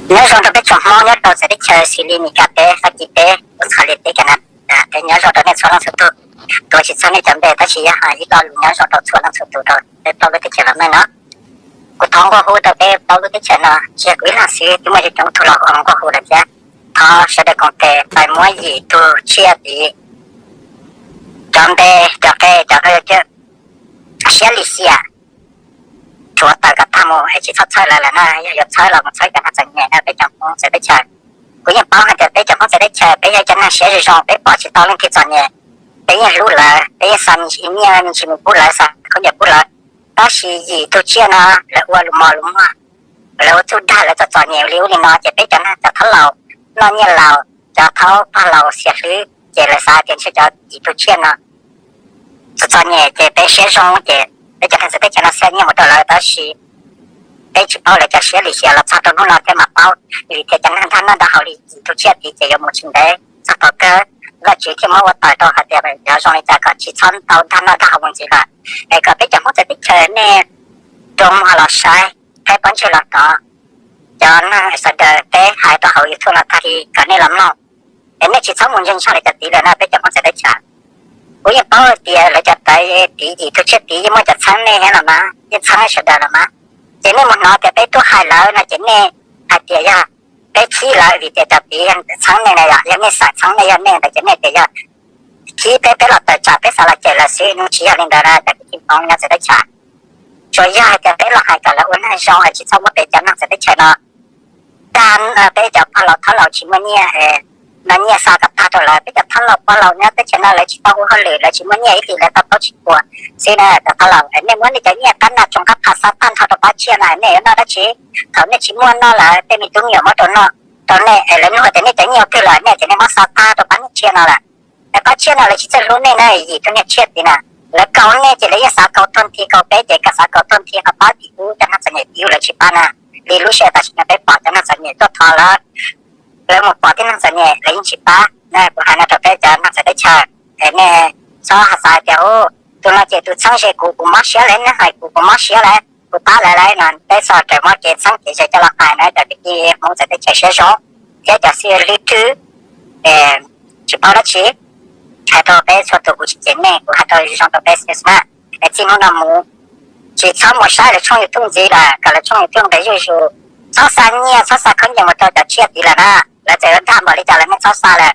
Nyob zoo rau peb tsoom Hmoob nyob rau txawv teb chaws xws li Mis Kas teb, Fab Kis teb, Australia teb, Canada teb, nyob zoo rau nej txhua leej txhua tus. Tuav tsis txog nej cov npe tab sis yog hais ib lo lus nyob zoo rau txhua leej txhua tus rau peb plaub lub teb chaws los meej no. Kuv thov nqua hu rau peb plaub lub teb chaws no, tsis yog kuv ib leeg xwb, twb muaj coob tug los nqua hu lawm thiab. Thov sawv daws koom tes pais muab yim tug tsiaj tid, cov npe, cov qe, cov siab lim hiam, tshuav tawm kom tag mus es tsis txhob txhawb lawv lawm na. Yog yuav txhawb los mus txhawb cov neeg txom nyem na peb cov Hmoob txawv teb chaws. Kuv yeej paub hais tias peb cov Hmoob txawv teb chaws peb yog cov neeg siab zoo zoo, peb pom tsis tau leej twg txom nyem, peb yeej hlub lawv, peb yeej xa me ntsis nyiaj me ntsis mus pub lawv, xa khaub ncaws pub lawv. Tab sis yim tug tsiaj no lawv ua lus mos lus muag, lawv ua txuj dag lawv txom txom nyem li ub li no ces peb cov neeg cov thaub laus noj nyiaj laus, cov thaub pog laus xiam hlwb ces lawv xav tias ntshe cov yim tug tsiaj no txom txom nyem ces peb siab zoo ces peb cov neeg txawv teb chaws no xa nyiaj mus rau lawv tab sis peb tsis paub lawv cov siab lim hiam los txog rau hnub no thiaj mam paub. Vim tias cov neeg dag noj dag haus li yim tug tsiaj tid ces yuav mus tsis ntev, txog thaum kawg Vajtswv thiaj muab ua taws rau hais tias yuav zoo li cas kom tsis txhob tau dag noj dag haus mus ntxiv lawm, es kom peb cov Hmoob txawv teb chaws nej rua muag los saib, thaij pob ntseg los rov, cov neeg sawv daws teb hais rau hauv YouTube no tag li kom nej los mloog, es nej tsis txhob mus ntseeg tshaj li cov tid lawm na peb cov Hmoob txawv teb chaws. Kuv yeej paub tias lawv cov tawv tid yim tug tsiaj tid yeej muaj cov txheeb nej thiab los mas, yeej txheeb sawv daws los mas. Ces nej mus hnov tias peb tuaj hais lawv no ces nej hais tias yog peb khib lawv vim tias cov tid txheeb nej na yom, yog nej xav txheeb nej yog nej ntawd ces nej tias yog khib peb, peb los tawm tsam peb xav los cem lawv xwb, nws tsis yog li ntawd na cov kwv tij Hmoob nyob txawv teb chaws. Tsuas yog hais tias peb los hais kom lawv ua neeg zoo es tsis txhob muab peb cov neeg txawv teb chaws no dag, peb cov pog laus thaub laus tsis muaj nyiaj, no nyiaj xa kom tag rau lawv, peb cov thaub laus pog laus nyob teb chaws no lawv tsis tau ua hauj lwm, lawv tsis muaj nyiaj ib txhis lawv tau paub tsis puas xwb na cov thaub laus. Nej muab nej cov nyiaj qab nag tsoos qab phas xa tag nrho rau pab tsiaj no nej yuav noj dab tsi? Thaum nej tsis muaj noj lawm tej me tub me nyuam muab rau noj rau nej es lawv nug tias nej cov nyiaj ua twg lawm, nej tias nej muab xa tag rau pab niag tsiaj no lawm. Es pab tsiaj no lawv tsis txawj hlub nej na, yim tug niag tsiaj tid na, lawv kaus nej ces lawv yeej xav kaus tuag nthi kaus peb ces kom xav kaus tuag nthi ho pab tim ub, cov neeg txom nyem tim ub lawv tsis pab na. Li lub sij hawm tam sim no peb pom cov neeg txom nyem tuaj thov lawv, lawv mus pom tej neeg txom nyem lawv yeej tsis pab na. Kuv hais no rau peb cov neeg txawv teb chaws, es nej txhob xav tias tus no ces tus txheeb ze kuv, kuv mob siab lawm, nej hais kuv, kuv mob siab lawm, kuv pab lawv lawm no, peb txhob raws muab kev txheeb kev ze coj los hais na cov kwv tij Hmoob txawv teb chaws siab zoo thiab cov xib hwb tsis paub dab tsi. Hais rau peb txhua tus, kuv tsis cem nej, kuv hais rau zoo rau peb xwb na. Es txij hnub no mus tsis txhob mus saib lawv tshooj YouTube ntxiv lawm, kom lawv tshooj YouTube nqis zuj zus. Txhob xa nyiaj, txhob xa khaub ncaws mus rau cov tsiaj tid lawm na. Lawv txawm yuav dag npaum li cas los nej txhob xa lawm.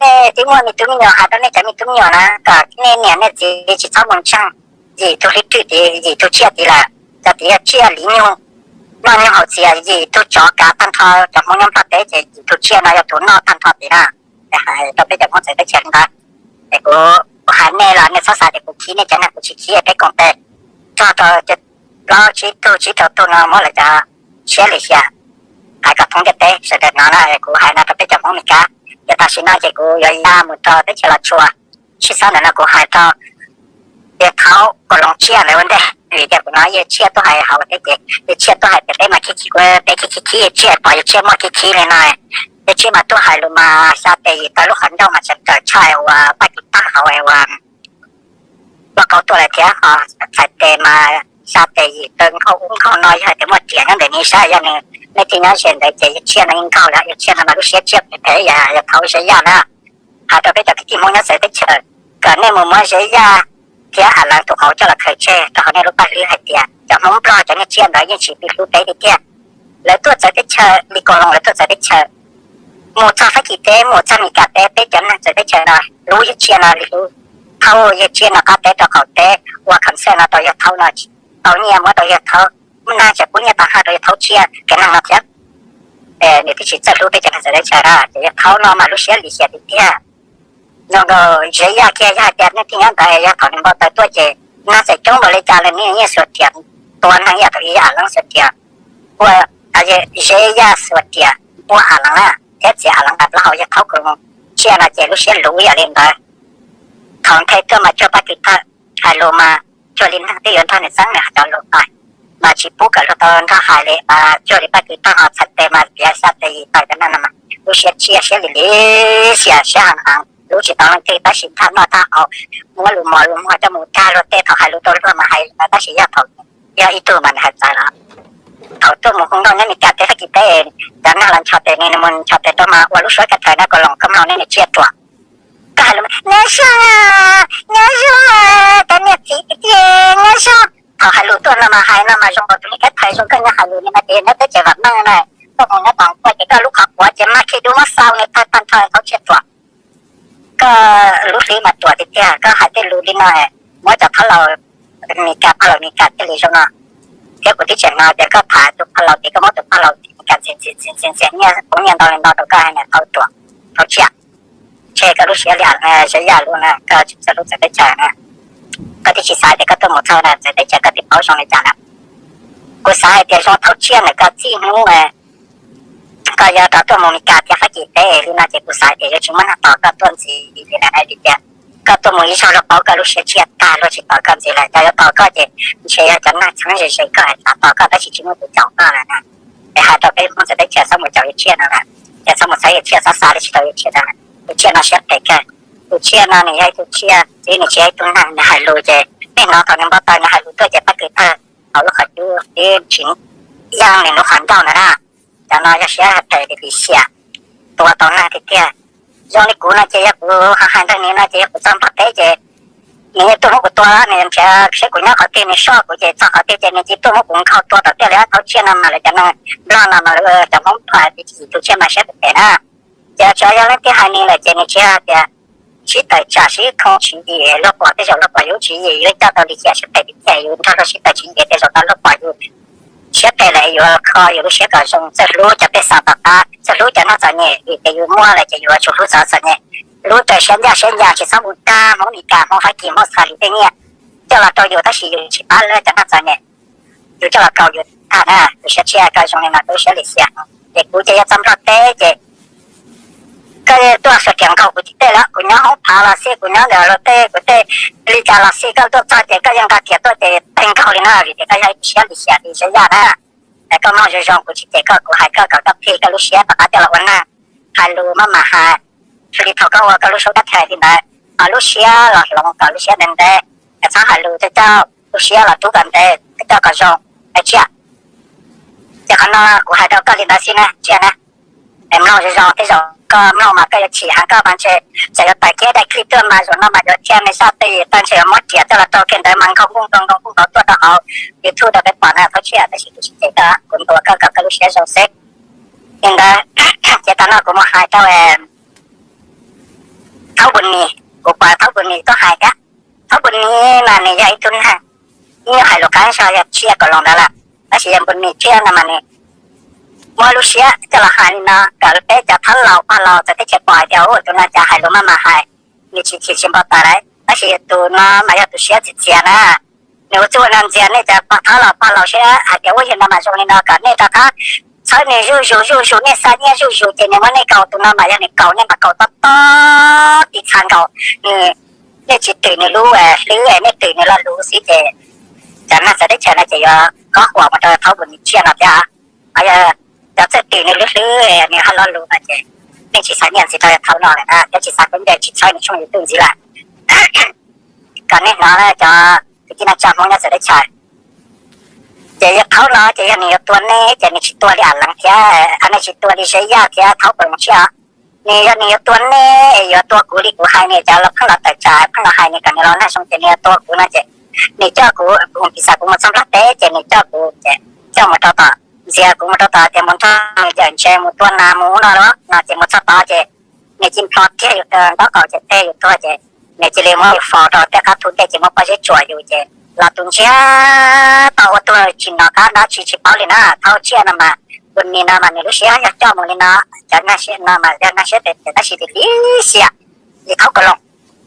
Nej twb muaj me tub me nyuam, hais rau nej cov me tub me nyuam na kom nej niam nej txiv tsis txhob mus ntseeg yim tug hli rwj tid, yim tug tsiaj tid lawm. Cov tid yog tsiaj liv nyug, noj nyuag haus txias, yim tug tsov kav tag nrho cov Hmoob nyob Nplog teb ces yim tug tsiaj no yog tus noj tag nrho tid na. Es hais rau peb cov Hmoob txawv teb chaws li ntawd. Es kuv, kuv hais nej los nej txhob xav tias kuv khib nej cov neeg, kuv tsis khib, peb koom tes txog rau plaub tsib tug tsib rau tug no muab lawv cov siab lim hiam hais kom thoob ntiaj teb sawv daws hnov na. Kuv hais no rau peb cov Hmoob Mes Kas, ces tam sim no ces kuv yuav ya mus rau teb chaws Los Tsuas. Tshwj xeeb ntawm no kuv hais rau yawg thaub Kaus Loos Tsiaj ntawd ua ntej, vim tias kuv hnov yawg Tsiaj tuaj hais hauv teb ces yawg Tsiaj tuaj hais tias peb mas khib khib, peb khib khib khib yawg Tsiaj, pom yawg Tsiaj muaj khib khib li no. Yawg Tsiaj mas tuaj hais lus mas xya tes yim tawg lub qhov ncauj mas tseem raws tshaj uas Paj Kwv Thaj hauv uas lauj kaub tuaj lawm thiab ho txhais tes mas xya tes yim tawg nkaug ub nkaug no. Yog hais tias muaj riam nyob ntawm nws sab, yog nws, nej tij nyob ze ntawd ces yawg Tsiaj no yeej nkaug lawm. Yawg Tsiaj no mas lub siab tsiaj phem phem, yawg thaub Zeb Yaj na. Hais rau peb cov kwv tij Hmoob nyob txawv teb chaws, kom nej mus muab Zeb Yaj thiab Am Leev tus qauv coj los khaws tseg rau hauv nej lub paj hlwb hais tias cov Hmoob Nplog cov niag tsiaj ntawd yeej tsis pib hlub peb tiag tiag. Lawv tuaj txawv teb chaws li Kaus Loos, lawv tuaj txawv teb chaws, mus txog Fab Kis teb, mus txog Mes Kas teb, peb cov neeg txawv teb chaws no hlub yawg Tsiaj no li hlub thaub yawg Tsiaj no qab teb rau qaum teb, ua khamxaj no rau yawg thaub no, tau nyiaj muab rau yawg thaub, muaj nag tseem pub nyiaj tau haj rau yawg thaub tsiaj kev neeg no thiab. Nws twb tsis txawj hlub peb cov neeg txawv teb chaws na, ces yawg thaub no mas lub siab lim hiam tiag tiag. Zoo nkaus Zeb Yaj kiag, yog hais tias nej tij nyob ntawd yog thaum nws npau taws tuaj ces nag txawm coob npaum li cas los nws yeej xuas riam tua neeg ib yam thaum Am Leev xuas riam, ua, Zeb Yaj xuas riam ua Am Leev na, thiab txiav Am Leev nqa plaub hau yawg thaub Kaus Loos Tsiaj no ces lub siab luv ib yam li ntawd. Thaum nthe tuaj mas cuag Paj Kwv Thaj, hais lus mas cuag li neeg twb yuav nrog nws txeeb nws cov lus hais, mas tsis pub kom luag tau nrog hais li. Cuag li Paj Kwv Thaj ho txhais tes mas piav xya tes yim tawg cov neeg no mas lub siab tsiaj siab lim lim xiam siab heev heev, hlub tsis tau leej twg tab sis dag noj dag haus, muab lus mos lus muag coj mus dag luag tej, thaum hais lus rau luag mas hais li ntawd tab sis yog thaum yog ib tug mas nws hais txawv lawm. Thaum tuaj mus hu nkauj nyob Meskas teb Fab Kis teb, cov neeg los nchos tes, nws mus nchos tes rau mas ua lub suab ka thawm na, koj los koj mloog neb nws tsiaj ruam. Koj hais lus, nyob zoo, nyob zoo, cov niam txiv kwv tij, nyob zoo. Thaum hais lus tuaj no mas hais no mas zoo nkaus tus niag ka thawm zoo, koj nyob hais lus li no ces nyob teb chaws vam meej na, koj mus nyob tom koj ces koj lub qhov quav ces mas khi dub muab xau nws tag tag nrho tau tsiaj ruam. Koj lub hlwb mas ruam tiag tiag, koj hais tej lus li no, muab cov thaub laus Meskas, pab laus Meskas thiaj li zoo no. Thiab kuv twb tseem no tias koj tham tus pab laus ces koj muab tus pab laus Meskas ntxias ntxias ntxias ntxias nyiaj, poob nyiaj ntau li ntau rau koj hais niam thaub ruam, thaub tsiaj. Ntshe koj lub siab liam Zeb Yaj lub na, koj tsis txawj hlub txawv teb chaws na. Koj twb tsis xav tias koj tuaj mus txog na txawv teb chaws koj twb paub zoo li cas na. Kuv xav hais tias zoo thaum tsiaj ntawm koj txij hnub koj yuav rov tuaj mus Meskas thiab Fab Kis teb li no ces kuv xav tias yuav tsis muaj neeg tos koj tuaj ntxiv li lawm na, vim tias koj tuaj mus ib zaug luag paub koj lub siab tsiaj tag luag tsis tos koj ntxiv lawm. Cov yuav tos koj ces ntshe yog cov neeg txheeb ze ze koj txav tos koj tab sis tsis muaj tus caum koj lawm na. Es hais rau peb Hmoob txawv teb chaws txhob mus caum yawg tsiaj no lawm, ces txhob mus txhawb yawg tsiaj, txhob xav li tsis tau yawg tsiaj no. Tus tsiaj no siab phem kawg. Tus tsiaj no nws yog ib tug tsiaj txi, nws tsis yog ib tug neeg, nws hais lus ces nej hnov thaum nws npau taws nws hais lus tuaj ces pab kws tawg hauv lub qhov cub tib tsis yeej nws lub qhov ncauj ntawd na. Cov no yog siab phem li lim xiam, tua tau neeg tiag tiag. Zoo li kuv no ces yog kuv ho hais ntawm nws no ces yog kuv txog Nplog teb ces nws yeej tuaj muab kuv tua, nws nrhiav seb kuv nyob qhov twg nws soj kuv ces txog qhov twg ces nws cia tuaj muab kuv nkhaus tua tom tiaj li. Thaub tsiaj no mas lawv cov neeg Nplog no mas cov Hmoob Nplog tsis yim tus tsiaj mas siab phem phem na. Ces tsuas yog leej twg hais nws lawm ces nws tsis hais tias sib tawm tsam sib khoo tswv yim, luag pom tej zaum luag pom yus tswv yim yuav coj tau lim hiam siab phem tiag tiag, yus nrog luag sib tawm tswv yim tej zaum tau luag pom yus siab phem lawm yuav kho yus lub siab kom zoo, txawj hlub cov pej xeem tom qab, txawj hlub cov neeg txom nyem, vim tias yus muaj lawm ces yus yuav tsum hlub txog txom nyem. Hlub raws siab ncaj siab ncees, tsis txhob mus dag Hmoob Meskas, Hmoob Fab Kis, Hmoob Australia tej nyiaj coj los rau yus tab sis yus tsis pab lawv cov neeg txom nyem, yus coj los kaus yus tag na. Tus siab tsiaj koj zoo li no, tus siab lim xiam. Ces kuv ces yog txog Nplog teb ces koj tuaj sawv kev nkaug kuv tsis tej lawm, kuv nyob hoob phav los xij, kuv nyob ntawm luag tej, kuv tej li cas los xij, koj tuaj txog ces koj yeej nqa kiag tuaj ces teg nkaug li na, vim tias koj yog ib tug siab lim xiam li Zeb Yaj na. Es koj mloog zoo zoo, kuv tsis cem koj, kuv hais koj kom koj plig koj lub siab rov qab coj los ua neeg. Hais lus maj mam hais, xws li thaum koj ua koj lub suab kab thawj li ntawd, ho lub siab los hloov kom lub siab ntev ntev, es txhob hais lus coj coj, lub siab los rub kom ntev, coj kom zoo, es tsiaj. Ces qhov no kuv hais rau koj li ntawd xwb na, tsiaj na. Es mloog zoo zoo, tej zaum koj mloog mas koj yuav chim heev, koj mas ntshe txawm yuav tawm kiag daim clip tuaj mas zaum no mas yuav tsiaj me sab tej tag ntshe yuav muab riam coj los rau kiag ntawd mas nkaug nkooj nkaug nkooj nkaug tuaj rau hauv YouTube rau peb pom na, thaub tsiaj, tab sis kuv tsis cem koj, kuv ntuas koj kom koj lub siab zoo xwb. Li ntawd, ces tav no kuv mus hais rau Thaub Npus Nis, kuv pom Thaub Npus Nis tuaj hais thiab. Thaub Npus Nis mas nws yog ib tug neeg, ib nyuag hais lus qab zog yog tsiaj kaus loos ntawd lawm, tab sis yog Npus Nis tsiaj no mas nws muaj lub siab coj los hais li no kom peb cov thaub laus pog laus txawv teb chaws pom hais tias ua tus no cas hais lus maj mam hais, nws tsis chim tsis npau taws lawm, tab sis tus no mas yog tus siab txias txias na. Nws ua txuj ua no ntxias nej cov pog thaub laus pog laus siab hais tias ua yawg no mas zoo li no kom nej rov qab txhawb nws zuj zus zuj zus, nej xa nyiaj zuj zus ces nws muab nej kaus, tus no mas yog nws kaus nej mas kaus tob tob tib txha nkaus, nws, nej tsis twm nws lub hlwb, nej twm nws lo lus xwb ces cov neeg txawv teb chaws no ces yuav kob huam mus rau Thaub Npus Nis tsiaj no thiab. Ho yog cov txawj twm nws lub hlwb nws ho lo lus no ces nej tsis xa nyiaj ntxiv rau thaub no lawm na, thiab tsis xa khaub ncaws tsis txhawb nws tshooj YouTube ntxiv lawm. Kom nej hnov cov kwv tij neej tsa Hmoob nyob txawv teb chaws, ces yog thaub no ces yog nws yuav tua nej ces nws tsis tua li Am Leev thiab, nej tsis tua li Zeb Yaj thiab Thaub Npus Nis tsiaj. Nws yog nws yuav tua nej, yuav tua kuv li kuv hais, nws cov los pheej los tawm tsam pheej los hais nws kom nws los neeg zoo ces nws yuav tua kuv no ces nws coj kuv, kuv piv xam kuv mus txog Nplog teb ces nws coj kuv ces coj mus rau tom, ntxias kuv mus rau tom tias mus nrog nws yawm ntse mus tua nas mus ub no los no ces mus txog tod ces nws cia li nplho kiag yus ntaub qaum ces teg yus tuag ces nws cia li muab yus faus rau tej qab thu ntej ces muab pob zeb tsuam yus ces los tus ntsiag to ua tuag tsis hnov qab dab tsi tsis paub li na. Thaub tsiaj no mas, Npus Nis no mas nws lub siab yog coj mus li no, cov neeg siab no mas yog neeg siab phem phem tab sis lim lim xiam li thaub kaus loos.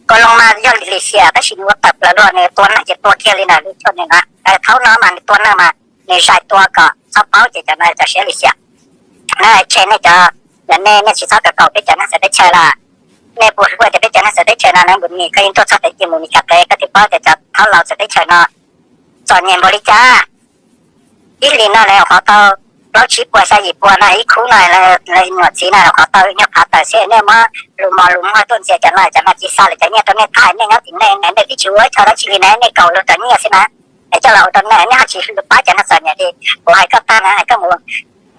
Kaus loos mas yog lim lim xiam tab sis nws ua tawm plaws luag, nws tua neeg ces tua kiag li ntawd li cuag nws na. Thaub no mas nws tua neeg mas nws zais tua kom txhob paub ces cov no cov siab lim xiam. Na tseg nej cov, yog nej, nej tsis txhob kawm kaum peb cov neeg txawv teb chaws lawm. Nej puas hlub tias peb cov neeg txawv teb chaws no na, Npus Nis koj yeej tuaj txog pem ces mus Mis Kas teb koj twb paub tias cov thaub laus txawv teb chaws no txom nyem npaum li cas. Ib hlis no lawv qhov tau plaub tsib puas xya yim puas no, ib khub no lawv nyuam txiv no qhov tau nyuag phav tawm xwb, nej muab lus mos lus muag tuaj ntxias cov no, cov no cia xa lawv cov nyiaj rau nej tag, nej nyob tim nej, nej twb tsis ua ib qho dab tsi li ne, nej kaus luag cov nyiaj xwb na. Es coj los ua rau nej, nej ho tsis pab cov neeg txom nyem li. Kuv hais koj tag na, koj mus,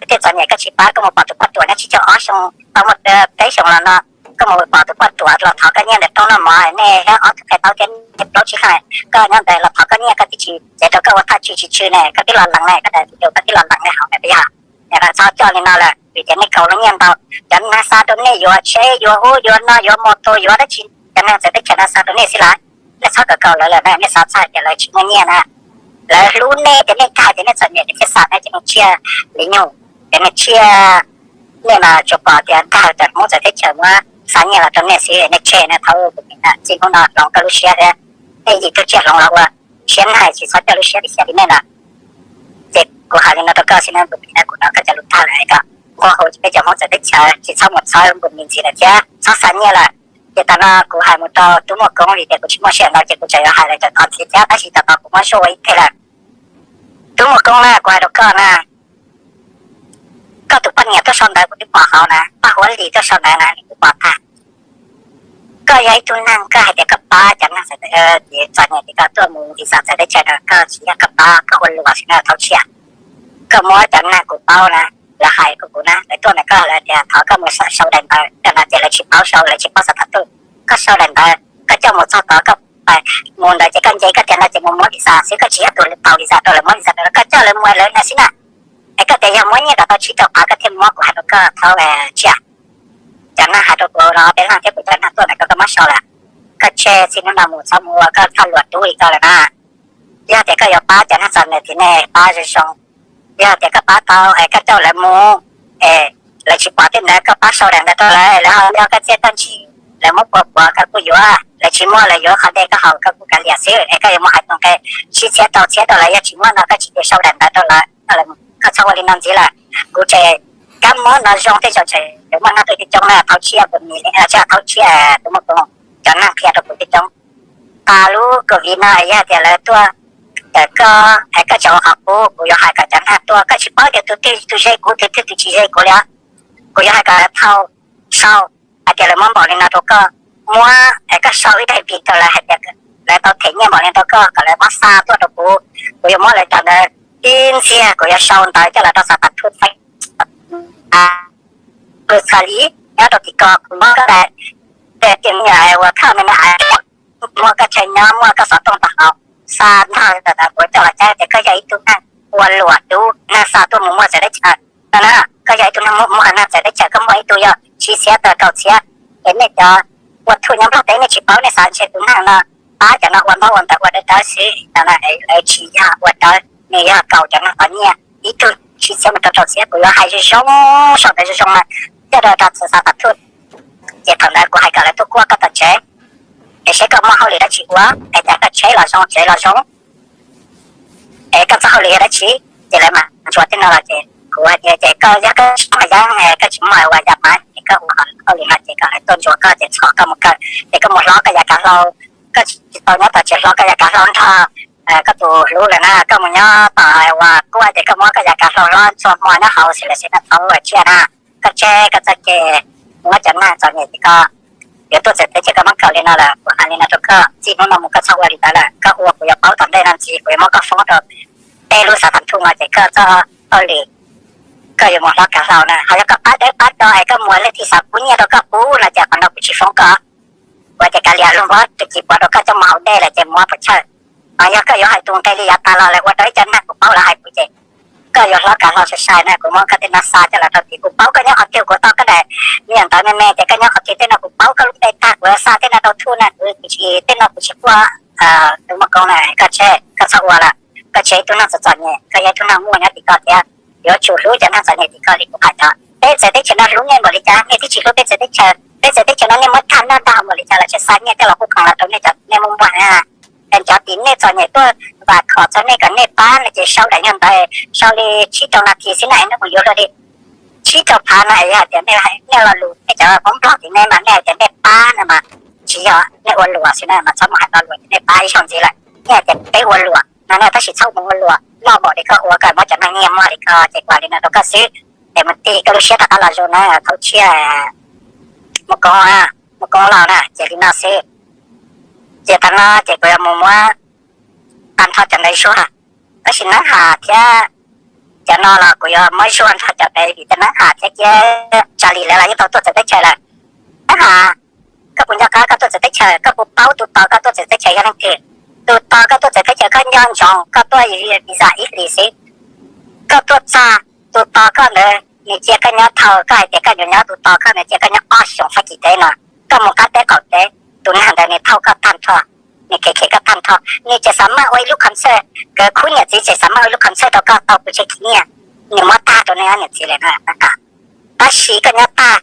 tej txom nyem koj tsis pab, koj mus pom tus poj ruam nyob tsib caug ob xyoo, tau muaj peb xyoo los no, koj mus pom tus poj ruam los thov koj nyiaj ntawm roob noj mov, nej ob tug qe taub thiab nej plaub tsib leeg, koj nyob ntawd los thov koj nyiaj, koj twb tsis cev rau koj ua thaj tswj tsis tswj ne, koj twb los lees ne, koj tus koj twb los lees ne, hauv ne puas yog? Txhob coj li no lawm, vim tias nej kaus lub nyiaj ntau, cov neeg xa rau nej yuav tsheb yuav ub yuav no yuav mus tus yuav dab tsi, cov neeg txawv teb chaws no xa rau nej xwb lawm. Nej txhob kaus kaus lawv lawm na, nej xav txhawj tias lawv tsis muaj nyiaj na. Lawv hlub nej tias nej kawg tias nej txom nyem, nej thiaj xa nej cov neeg tsiaj li nyuj, cov neeg tsiaj. Nej mas tsuas pom tias ntag cov Hmoob txawv teb chaws muab xa nyiaj los rau nej xwb, nej tseg na, thaum txij hnub no hloov koj lub siab thiab, nej yim tug tsiaj hloov los ua siab na, tsis txhob coj lub siab li xyov li nej na. Ces kuv hais li no rau koj xwb na, kuv piav kuv no koj cov lus tag lawm, koj nquag hu peb cov Hmoob txawv teb chaws tsis txhob mus txhawb npus mis ntxiv lawm thiab txhob xa nyiaj lawm. Ces tas no kuv hais mus rau tub Muaj Koob vim tias kuv tsis muaj sij hawm no ces kuv tseem yuav hais lawv cov tod ntxiv thiab, tab sis tas no kuv muab suab ua ib teg lawm. Tub Muaj Koob na, kuv hais rau koj na, koj tus poj niam tuaj sau ntawv kuv twb pom hauv na, paj huab lis tuaj sau ntawv na kuv pom tag. Koj yog ib tug neeg koj hais tias koj pab cov neeg txom nyem ces koj tuaj mus visa txawv teb chaws no, koj tsis yog koj pab, koj ua luam xwb na, thauj tshiab. Koj muab cov neeg kuv paub na, lawv hais kuv na, lawv tuaj ntawm koj lawv tias thov koj mus sau daim ntawv, koj no ces lawv tsis paub sau, lawv tsis paub xav tham tuj. Koj sau daim ntawv, koj coj mus txog tod koj mus ntawd ces koj nce koj tias no ces mus muab visa xwb, koj tsis yog tus tau visa rau lawv muab visa rau, koj coj lawv mus lawv na xwb na. Es koj tias yog muab nyiaj kom tau tsib rau phav koj thiaj muab, kuv hais rau koj thaub tshiab. Cov neeg hais rau kuv no peb leeg thiab kuv cov neeg tuaj ntawm koj koj muab sau lawm. Koj tseg txij hnub no mus txhob mus ua koj thaj luam dub li koj lawm na. Yog tias koj yuav pab cov neeg txom nyem tim nej pab zoo zoo, yog tias koj pab tau es koj coj lawv mus, es lawv tsis pom tej ntawd koj pab sau daim ntawv rau lawv, lawv ho nco koj txiaj tag ntsig, lawv muab puas puav koj kuj yuav, lawv tsis muaj lawv yuav qhov dej koj haus koj kuj kav liam xwb. Es koj yuav mus hais tus nqe tsib txhiab rau txhiab rau lawv, yog tsis muaj no koj tsis tus sau daim ntawv rau lawv, koj txhob ua li no ntxiv lawm. Kuv tseem kab mob no zoo tej zaum tseem yuav muaj neeg tuaj coob coob na, thauj tshiab Npus Mis thiab thaub tshiab tus muaj tus, cov neeg qhia rau kuv coob coob. Tas lub COVID no yog tias lawv tuaj tawm koj es koj tseem ua qhov qub, kuv yuav hais kom cov neeg tuaj, koj tsis paub tias tus twg tus ze kuv, tus twg tus tsis ze kuv li. Kuv yuav hais kom lawv thau, sau, hais tias lawv muab npaum li no rau koj, muab es koj sau ib daim vim rau lawv hais tias lawv tau them nyiaj npaum li rau koj kom lawv muab xa tuaj rau kuv. Kuv yuav muab lawv cov ntawd ib ntxiag, kuv yuav sau ntawv coj los rau xav tas thuj txheeb lus txhas li nyob rau tim ko, kuv muab koj daim, tias me nyuam uas khaj me me, muaj koj chaw nyob, muaj koj xov tooj tag hauv, xa ntag ntawm kuv coj los cav tias koj yog ib tug neeg ua luam dub, neeg xa tuaj mus muag txawv teb chaws no na, koj yog ib tug neeg muag neeg txawv teb chaws, koj muag ib tug yog tsib txhiab tawm kaum txhiab, es nej cov ua thuj nyob Nplog teb nej tsis paub, nej xav ntshe tus neeg no pab cov no ua ntaub ua ntawv ua dawb dawb xwb no na, lawv tsis yog ua dawb, nws yog kaum cov neeg tau nyiaj ib tug tsib txhiab mus rau rau txhiab, kuv yuav hais zoo zoo, sau ntawv zoo zoo mas coj rau rau txhua xav tas thuj. Ces thaum ntawd kuv hais kom lawv tuaj kuaj koj tom tsev, es saib koj muaj hauj lwm dab tsi ua, es cas koj tsheb los zoo tsev los zoo, es koj txoj hauj lwm yog dab tsi. Ces lawv mas ntsuas tej no los ces kuv hais tias ces koj yog koj tsis muaj yeeb, koj tsis muaj ua yam mas ces koj ua hauj lwm no ces kom lawv tuaj ntsuas koj ces txhom koj mus kaw, ces koj mus hlob koj yav kav hlau, koj tsis tau nyob tom tsev hlob koj yav kav hlau nrog koj tus hlub lawm na, koj mus nyob tom uas kuaj ces koj muab koj yav kav hlau hlob txhua hmo nyob hauv xwb lawm xwb na, thaub tshiab na. Koj tseg koj txoj kev muab cov neeg txom nyem tim ko yuav tuaj txawv teb chaws koj muab kaw li no lawm, kuv hais li no rau koj, txij hnub no mus koj txhob ua li ntawd lawm, koj ua kuv yuav paub tom ntej no ntxiv, kuv yuav muab koj foob rau peb lub xav tham thuj no ces koj txoj hauj lwm, koj yuav mus hlob kav hlau na, ho yog koj pab dawb pab do es koj muaj leej twg xav pub nyiaj rau koj pub no ces qhov no kuv tsis foob koj. Ua ces kav liam, lub npog tus kis puav rau koj coj mus haus dej lawm ces muab puas chawj. Mas yog koj yuav hais tus nqe li yav tas los lawm ua rau ib co neeg kuv paub lawv hais kuv ces koj yuav hlob kav hlau sai sai na, kuv muab koj tej no xa coj los rau tid, kuv paub koj nyob qhov twg, kuv tau koj daim me nyuam ntawv me me tias koj nyob qhov twg, tej no kuv paub koj lub npe tag, kuv xa tej no rau thuj na, kuv tsis, tej no kuv tsis quaj. Tus muaj koob na, koj tseg, koj txhob ua lawm, koj tsis yog ib tug neeg txom txom nyem, koj yog ib tug neeg muaj nyob tim ko thiab, yuav tsum hlub cov neeg txom nyem tim ko li kuv hais tod. Peb txawv teb chaws no hlub nej npaum li cas nej twb tsis hlub peb txawv teb chaws, peb txawv teb chaws no nej muab tag noj tag haus npaum li cas los tseem xa nyiaj coj los pub khoom los rau nej cov nej muaj muag na. Es cov tim nej txom nyem tuaj vam khom txog nej kom nej pab no ces sau daim nyuag ntawv, sau li tsib rau nas this xwb na es nej mus yuav luag li tsib rau phav no es yog tias nej, nej lo lus nej cov Hmoob Nplog tim nej mas nej hais tias nej pab no mas tsis yog, nej ua luam xwb na mas txhob mus hais lo lus tias nej pab ib zaug ntxiv lawm. Nej hais tias peb ua luam no nej tab sis txhob mus ua luam loj npaum li koj ua, koj muab cov neeg nyiag muag li ko ces kuv hais li no rau koj xwb. Es mus tig koj lub siab rov qab los zoo na, thaub tshiab, muaj koob, muaj koob laus na, ces li no xwb. Ces tag no ces kuv yuav mus muab tag nrho cov ntawd zuag. Tab sis Neeb Has thiab cov no los kuv yuav muab zuag nrog cov ntawd vim tias Neeb Has thiab Kiab Tsa Lis lawv los yeej tau tuaj txawv teb chaws lawm. Neeb Has, koj puas nco qab koj tuaj txawv teb chaws? Koj puas paub tus tos koj tuaj txawv teb chaws yog leej twg? Tus tos koj tuaj txawv teb chaws koj nco ntsoov koj tuaj visa ib hlis xwb, koj tuaj txog tus tos koj ntawd nws cia koj nyob dhau, koj hais tias koj yuav nyob, tus tos koj nws cia koj nyob ob xyoos Fab Kis teb no, koj mus qab teb qaum teb, tus neeg ntawd nws thauj koj tag nrho, nws khev khev koj tag nrho, nws tseem xav maj ua ib lub concert, nkawd khub niam txiv tseem xav maj ua ib lub concert rau koj tau pes tsawg khib nyiaj, nws muab tag rau nej ob niam txiv lawm na. Tab sis koj nyob tag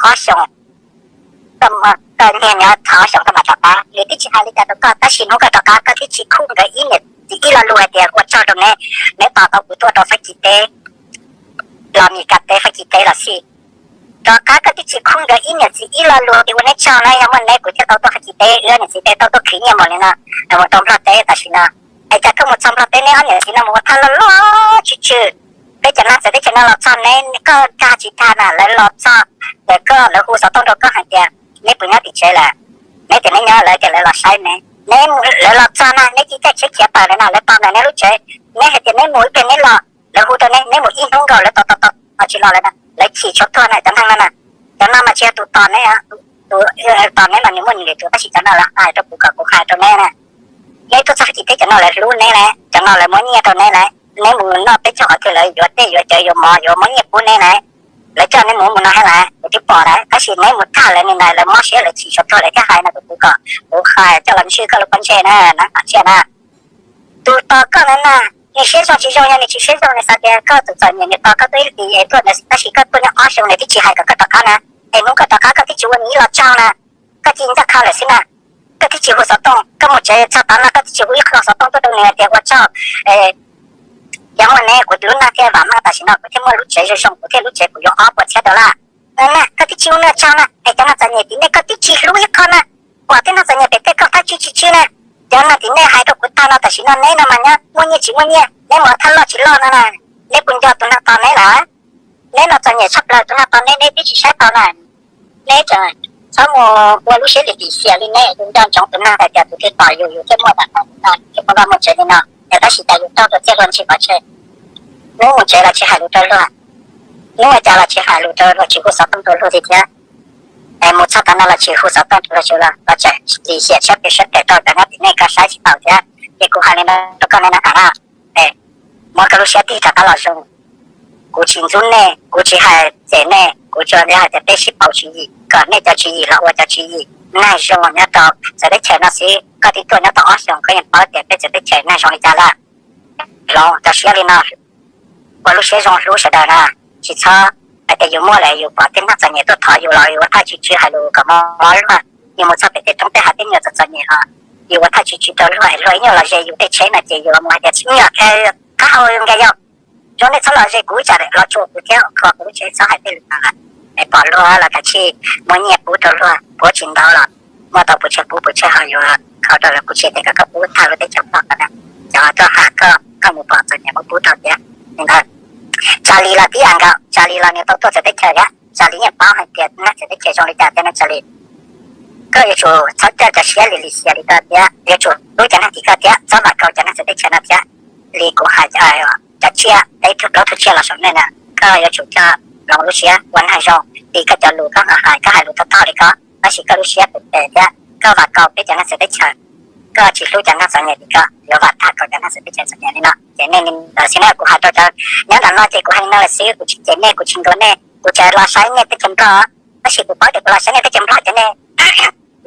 ob xyoos, koj nyiag nyob ob xyoos koj mam rov qab, nws twb tsis hais li cas rau koj, tab sis hnub koj rov qab koj twb tsis khub nkawd ib niam txiv ib lo lus hais tias ua tsaug rau neb, neb tos tau kuv tuaj rau Fab Kis teb los Mis Kas teb, Fab Kis teb los xij. Rov qab koj twb tsis khub nkawd ib niam txiv ib lo lus tias ua neb tsaug na, yog muaj neb kuv thiaj tau tuaj Fab Kis teb, wb niam txiv thiaj tau tuaj khwv nyiaj mus li no, mus rau Nplog teb tam sim no. Es cas koj mus txog Nplog teb neb ob niam txiv no mus ua thaj loj loj tsw tsw, peb cov neeg txawv teb chaws no los txog neb, koj dag tsis dag na, lawv los txog ces koj, lawv hu xov tooj rau koj hais tias neb puas nyob tim tsev lawm, neb tias neb nyob, lawv tias lawv los saib neb, neb, lawv los txog na neb cia caij tsheb khiav tawm lawm na, lawv tos ntawm neb lub tsev, neb hais tias neb mus ib pliag neb los, lawv hu rau neb, neb mus ib hnub nkaus lawv tos tos tos tsis los lawm na, lawv chim tshuav tuag na cov neeg no na. Cov no mas tsis yog tus tos neb, tus tos neb mas nws muaj nws lwm tus, tab sis cov no lawv hais rau kuv kom kuv hais rau neb na. Neb tuaj txog Fab Kis teb cov no lawv hlub neb lawm, cov no lawv muab nyiaj rau neb lawm, neb mus noj peb caug qhov twg lawv yuav dej yuav cawv yuav mov yuav muab nyiaj pub neb lawm. Lawv coj neb mus mus no thiab lawm kuv twb pom lawm, tab sis neb mus tag lawv ni na, lawv mob siab lawv chim tshuav tuag lawv thiaj hais no rau kuv kom kuv hais coj los ntswj koj lub pob ntseg na, Neeb Has Tsiaj na. Tus tos koj ntawd na, nws siab zoo tsis zoo, yog nws tsis siab zoo nws xav tias koj tus txom nyem nws tos koj tuaj ib hlis es tuaj ntawd, tab sis koj tuaj nyob ob xyoos nws twb tsis hais kom koj rov qab na, es hnub koj rov qab koj twb tsis ua nws ib lo tsaug na, koj cia li ncaj qha lawm xwb na. Koj twb tsis hu xov tooj, koj mus tsev txog tav no koj twb tsis hu ib qho xov tooj tuaj rau nws hais tias ua tsaug, yog muaj neb kuv lub neej thiaj vam meej, tam sim no kuv thiaj muaj lub tsev zoo zoo, kuv thiaj lub tsev kuv yuav ob puas txhiab dollar na, koj twb tsis hu nws tsaug na. Es cov neeg txom nyem tim nej koj twb tsis hlub ib qho na, kom tej neeg txom nyem pem tej koj thaj tswj tsis tswj na. Cov neeg tim nej hais rau kuv tag no tam sim no neb no mas nyob muaj nyiaj tsis muaj nyiaj, neb mus thaj loj tsis loj no na, neb puas nco tus neeg tos neb lawm? Neb no txom nyem tshaj plaws, tus neeg tos neb neb twb tsis saib tau na. Neb tseem txhob mus ua lub siab lim lim xiam li, neb nco ntsoov tus neeg hais tias tus twg tos yus yus thiaj muaj nram no, yus thiaj muaj vaj muaj tsev li no. Es tab sis cas yus raug rau txiaj hlua ntshis pov tseg, hnub mus tsev los tsis hais lus rau luag, hnub ua cas los tsis hais lus rau luag, tsis hu xov tooj rau luag li thiab. Es mus txog tav no los tsis hu xov tooj rau luag, tseem los tseem lim xiam siab pes siab phem rau cov nyob tim nej, koj saib tsis taus thiab. Ces kuv hais li no rau koj ne Neeb Has na, muab koj lub siab tig rov qab los zoo. Kuv tsis ntxub nej, kuv tsis hais txem nej, kuv tsuas hais tias peb sib pauv tswv yim, kom nej cov tswv yim los ua cov tswv yim neeg zoo nyob rau txawv teb chaws no xwb. Koj twb tuaj nyob tau ob xyoos koj yeej paub tias peb txawv teb chaws neeg zoo li cas lawm. Hloov cov siab li no, ua lub siab zoo hlub sawv daws na. Tsis txhob hais tias yus muaj lawm yus pom tej neeg txom nyem tuaj thov yus los yus ua thaj tswj tswj hais lus kom mob mob luag. Yus mus txog pem tej roob tej hav tej nyuam txom txom nyem los yus ua thaj tswj tswj rau luag es luag ib nyuag los ze yus tej tsheb no ces yus los mus hais tias tsis muaj qab hau nka yau. Zoo nej txhob los ze kuv, tsam los tsuas kuv thiab kho kuv lub tsheb, txhob hais tej lus no lawm. Es pom luag los kav tsij muab nyiaj pub rau luag, puav tsis ntau los muaj tau puas tsawg pub puas tsawg ho yuav khau rau lawv kuv tsis tias kom koj pub tag lub teb chaws Nplog no na. Cov tuaj ham koj, koj mus pom txom nyem muab pub rau thiab. Li ntawd, Tsa Lis los tib yam nkaus, Tsa Lis los nws tau tuaj txawv teb chaws thiab, Tsa Lis yeej paub hais tias neeg txawv teb chaws zoo li cas thiab na Tsa Lis. Koj yuav tsum txhob coj cov siab lim lim xiam li koj thiab, yuav tsum hlub cov neeg tim koj thiab txhob vam kaus cov neeg txawv teb chaws no thiab. Li kuv hais cov tsiaj, peb tug plaub tug tsiaj los saum nej na, koj yuav tsum coj hloov lub siab ua neeg zoo. Li koj cov lus koj hais, koj hais lus tau taug li koj, tab sis koj lub siab phem phem thiab koj vam kaus peb cov neeg txawv teb chaws, koj tsis hlub cov neeg txom nyem li koj, yuav vam tag kaus cov neeg txawv teb chaws txom nyem li no. Ces nej li ntawd xwb na, kuv hais rau cov nyob ntawm no ces kuv hais li no lawm xwb, kuv tsis cem nej, kuv tsis ntuas nej, kuv tseem los saib nej teb chaws Nplog, tab sis kuv paub tias kuv los saib nej teb chaws Nplog ces nej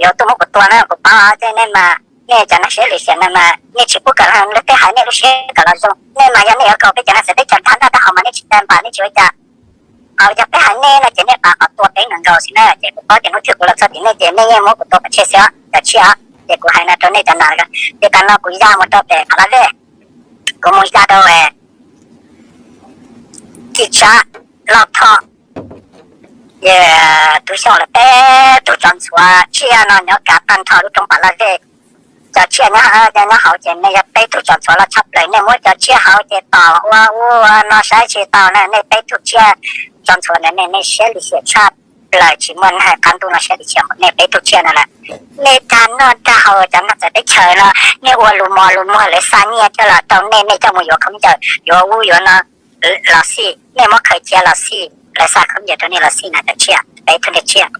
yuav tuaj muab kuv tua na, kuv paub. Ces nej mas, nej cov neeg siab lim xiam no mas nej tsis pub kom luag tej hais nej lub siab kom los zoo, nej mas yog nej yuav kaus peb cov neeg txawv teb chaws nrog nrog rau hauv mas nej tsis tau npam, nej tsis ua cas. Ho yog peb hais nej no ces nej pab kom tua peb nkaus xwb na. Ces kuv paub tias hnub twg kuv los txog tim nej ces nej yeej muab kuv tua pov tseg xwb, cov tsiaj. Ces kuv hais no rau nej cov nas, ces tas no kuv ya mus rau pem Phav Las Vej, kuv mus ya rau Kis Tsab, Loj Thoj, Tus Xyooj lawv peb tug tso ntxhuav tsiaj no nyob kav tag nrho lub roob Phav Las Vej. Cov tsiaj nyob hauv ces nej yog peb tug tso ntxhuav loj tshaj plaws, nej muab cov tsiaj hauv ces tom ua ub ua no saib tsis taus na, nej peb tug tsiaj tso ntxhuav ntawd nej siab lim xiam tshaj plaws, tsis muaj neeg qab ntuj no siab li cia nej peb tug tsiaj no lawm. Nej dag noj dag haus cov neeg txawv teb chaws no, nej ua lus mos lus muag lawv xa nyiaj coj los rau nej, nej coj mus yuav khaub ncaws yuav ub yuav no los xij, nej muab khaws cia los xij, lawv xa khaub ncaws rau nej los xij na cov tsiaj, peb tug tsiaj.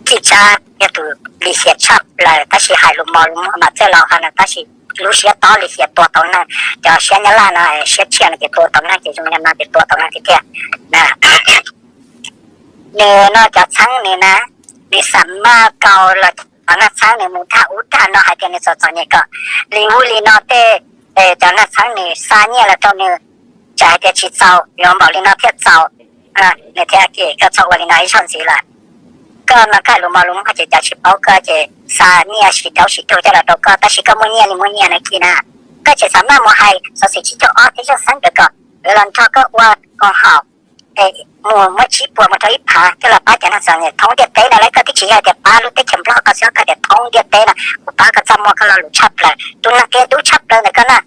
Txij Tsab yog tus lim hiam tshaj plaws tab sis hais lus mos lus muag mas txawj los ho no tab sis lub siab tob lim hiam tua tau neeg. Cov siab nyab laj no siab tshiab no ces tua tau neeg ces zoo li no ces tua tau neeg tiag tiag. Nws no cov txheeb nws na, nws xa maj kaus los cov neeg txheeb nws mus dag ub dag no hais tias nws txom txom nyem kom li ub li no tej, cov neeg txheeb nws xa nyiaj los rau nws, tsam hais tias tsis txaus yuav npaum li no thiaj txaus. Nws thiaj tias koj txhob ua li no ib zaug ntxiv lawm. Koj no koj lus mos lus muag ces cov tsis paub koj ces xa nyiaj sis daub sis tug coj los rau koj tab sis koj muaj nyiaj li muaj nyiaj na Kis na. Koj tseem xa maj mus hais xov xwm tsib caug ob tej zaug xeeb ntawd kom lawv los nrog koj ua koom haum, mus muab tsib puas mus rau ib phav coj los pab cov neeg txom nyem thoob ntiaj teb no lauj. Koj twb tsis yog tias pab lub teb chaws Nplog koj xwb, koj tias thoob ntiaj teb no kuv pab koj txaj muag koj lo lus tshaj plaws, tus neeg qia dub txhaj plaws ntawm koj na.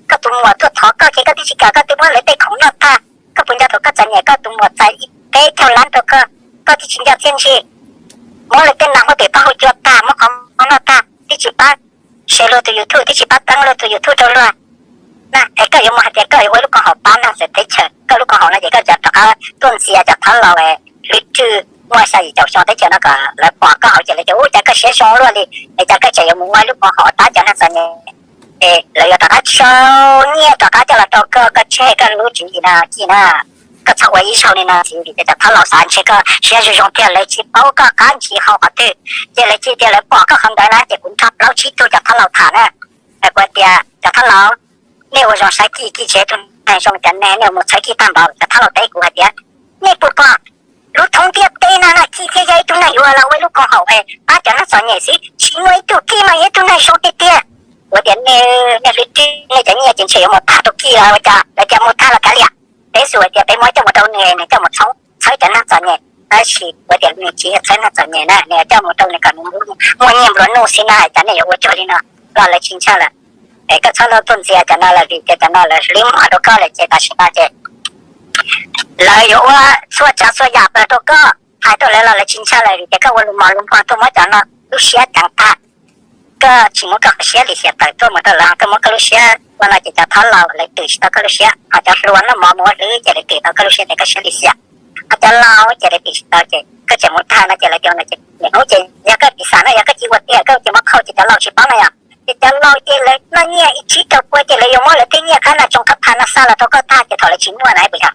Koj tus muam tuaj thov koj ces koj twb tsis kam, koj twb muab lawv tej khoom noj tag. Koj puas nco thaum koj txom nyem koj tus muam txais ib peb caug lab rau koj, koj twb tsis nco txiaj ntsig. Muab lawv tej nas huab pem taub hau cua tag, muab qhov muag noj tag twb tsis pab share luag tus YouTube, twb tsis pab teeb luag tus YouTube rau luag. Na es koj yuav mus hais tias koj yuav ua lub koom haum pab neeg txawv teb chaws, koj lub koom haum no ces koj cov rov qab tuaj ntxias cov thab laus hlwb rwg muaj xya yim caum xyoo teb chaws no kom lawv pom koj hauv ces lawv tias ub cas koj siab zoo luaj li, es cas koj tseem yuav mus ua lub koom haum pab cov neeg txom nyem, es lawv yuav rov qab tso nyiaj rov qab coj los rau koj, koj tseg koj lub tswv yim no Kis na. Koj txhob ua ib zaug li no ntxiv vim tias cov thab laus xav ntshe koj siab zoo zoo tiag lawv tsis paub koj qab ntsis hau qhov twg, ces lawv cia tias lawv pom koj qhov ntawd na ces kuv nrog plaub tsib tug cov thab laus tham na. Kuv hais tias cov thab laus, nej ua zoo saib Kis, Kis tsis yog ib tug neeg zoo tiag ne, nej mus txhawb Kis tag npaum. Cov thab laus teb kuv hais tias nej puas pom lub thoob ntiaj teb no na Kis thiaj yog ib tug neeg yuav los ua lub koom haum pab cov neeg txom nyem xwb, tsis muaj ib tug Kis mas yog ib tug neeg zoo tiag tiag. Kuv tias nej, nej hlwb rwg nej cov nyiaj ces ntshe yuav mus tag rau Kis los ua cas, lawv tias mus tag los kav liam. Peb xav hais tias peb muab coj mus rau nws, nws coj mus txhawb cov neeg txom nyem, tab sis kuv tias nws tsis yog txhawb neeg txom nyem na, nws coj mus rau nws kom nws muaj nyiaj nplua nuj xwb na, cas nej yuav ua cuag li no, los lawv tsis ntshai lawm. Es koj txhob tuaj ntxias cov no lawm vim tias cov no lawv hlwb muag rau koj lawm ces tam sim no ces lawv yuav ua txhua tsav txhua yam plaws rau koj, hais rau lawv los lawv tsis ntshai lawm vim tias koj ua lus mos lus muag tuaj muab cov no lub siab ceev tag. Koj tsis muab koj qhov siab lim hiam tawm tuaj mus rau lawv, koj muab koj lub siab ua no ces cov thab laus lawv twm tsis tau koj lub siab, ho cov hluas noj mov mus ua hlwb ces lawv twm tau koj lub siab tias koj siab lim hiam. Ho cov laus ces lawv twm tsis tau ces koj tseem mus tag no ces lawv tias no ces niaj hnub ces yog koj piv xam no yog koj cia ua tiag koj cia muab qhau ces cov laus tsis paub na yom. Ces cov laus ces lawv noj nyiaj ib tsib rau pua ces lawv yuav muab lawv tej nyiaj qab nas tsoos qab pha no xa los rau koj tag ces thaum lawv tsis muaj na puas yog?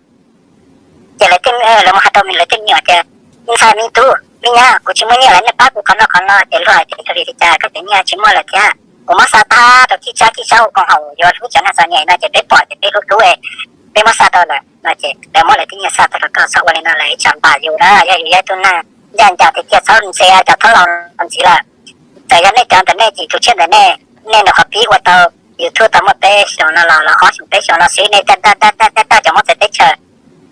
Ces lawv, lawv mus hais rau lawv tej me nyuam tias ntxhais me tub me nyab kuv tsis muaj nyiaj lawm nej pab kuv qhov no qhov no ces luag hais tias vim li cas koj cov nyiaj tsis muaj lawm thiab? Kuv muab xa tag rau Kis Tsab, Kis Tsab ua koom haum yuav hlub cov neeg txom nyem no ces peb pom ces peb hlub hlub, peb muab xa tau lawm no ces lawv muab lawv tej nyiaj xa tau rau koj. Txhob ua li no lawm ib tsam npam yus na, yog yus yog ib tug neeg ncaj ncees tiag tiag txhob ntxias cov thab laus ntxiv lawm. Txawm yog nej cov ntawm nej ces tus tsiaj ntawm nej, nej nyuam qhuav pib ua tau YouTube tau muaj peb xyoos no los los ob xyoos peb xyoos no xwb nej tag tag tag tag cov muab txawv teb chaws